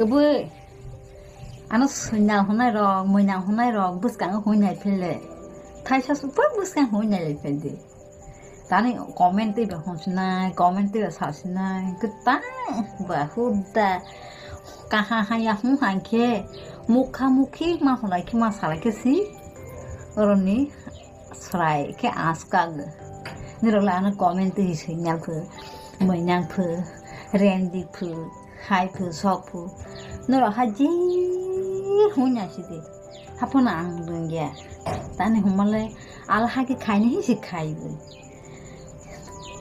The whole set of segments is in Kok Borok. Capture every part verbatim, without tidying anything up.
Bui, ano swinal hwnai rok, mwinal hwnai rok bwskango hwnai phele. Thaisa super bwskang hwnai le phele. Tani comment twi ba hwnsinai, comment twi ba sasinai, kwtang ba huda kaha haya hwn hankhe mukha mukhi ma hwnai khe ma salai khe si oroni srai khe askag. Nirok le ano comment twi swinal phu, mwinal phu, rendi phu, hai phu, sok phu. Nirok ha ji hwnai sidi. Haphano ang rwngya. Tani hwnmale alha khe khaini hinsi khai bo.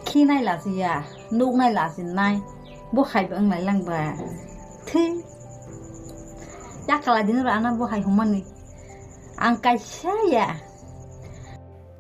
Khinai lachiya, nuknai lachinai. Bo hai bo wnglai lang ba. Thwi. Yakala dino rana bo hai hwnmani. Ang kaisa ya.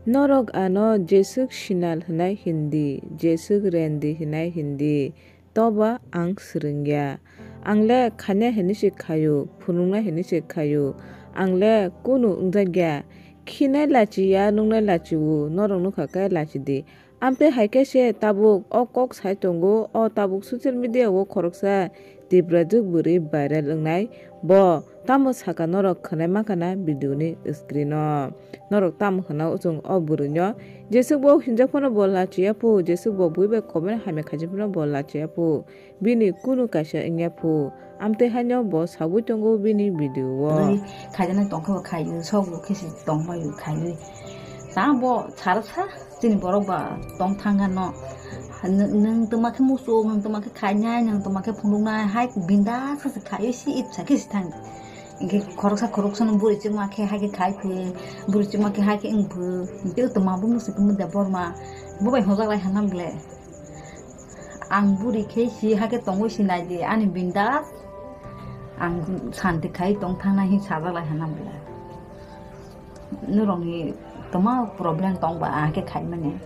Norok ano jeswk sinal hwnai hindi, jeswk rendi hwnai hindi, toba ang swrwngya. Ang le khainai hinwi se khaio, phunuknai hinwi se khaio. Ang le kunu wngjakya. Khinai lachiya, nuknai lachio, norok nukha khe lachidi. Amtwi hai khe se tabuk o kok sai tongo, o tabuk social media o khoroksa Tiprajwk bwrwi viral wngnai. Bo tamo saka norok khwnai mankha na video ni screen o. Norok tamo hwna o chwng o bwrwi no? Jeswk bo hinjak phano bo lachiya phu, jeswk bo bui bai comment hamya khaijak phano bo lachiya phu. Bini kunu kaisa wngya phu. Amtwi haino bo sagwi tongo bini video o. Bwrwi khaijaknai tongkhe bo khaiwi, sok bo khe se tongmai bo khaiwi. Ta bo sarsa chini borok ba tong thang gano. Nwng, nwng twma khe muchung, nwng twma khe khainai, nwng twma khe phunuknai, hai bindas khe se khaiwi si ipsa khe se thang. Hinkhe khoroksa khoroksa no bwrwi chuma khe hai khe khai phi, bwrwi chuma khe hai khe wng phi. Hinkhe twma bo muchung khe Debbarma. Bo bai hojak lai hwnna bwle. Ang buri khe si hakhe tongwi si nai di, ani bindas. Ang santi khai tong thang nai hin sajak lai hwnna bwle. Norokni toma problem tong ba, ang hakhe khai mani.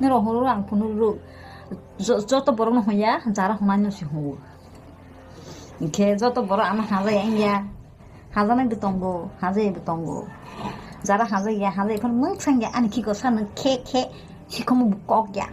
Norok horo ang phunuk ruk. Jo-, joto borok no hwnya, jara hwnna no si hwngo. Hinkhe joto borok ano hajai ya wngya. Hajaknai bo tongo, hajai bo tongo. Jara hajai ya, hajai phano mwksang ya, ani khiko sano khe khe, sikhomo bo kok ya.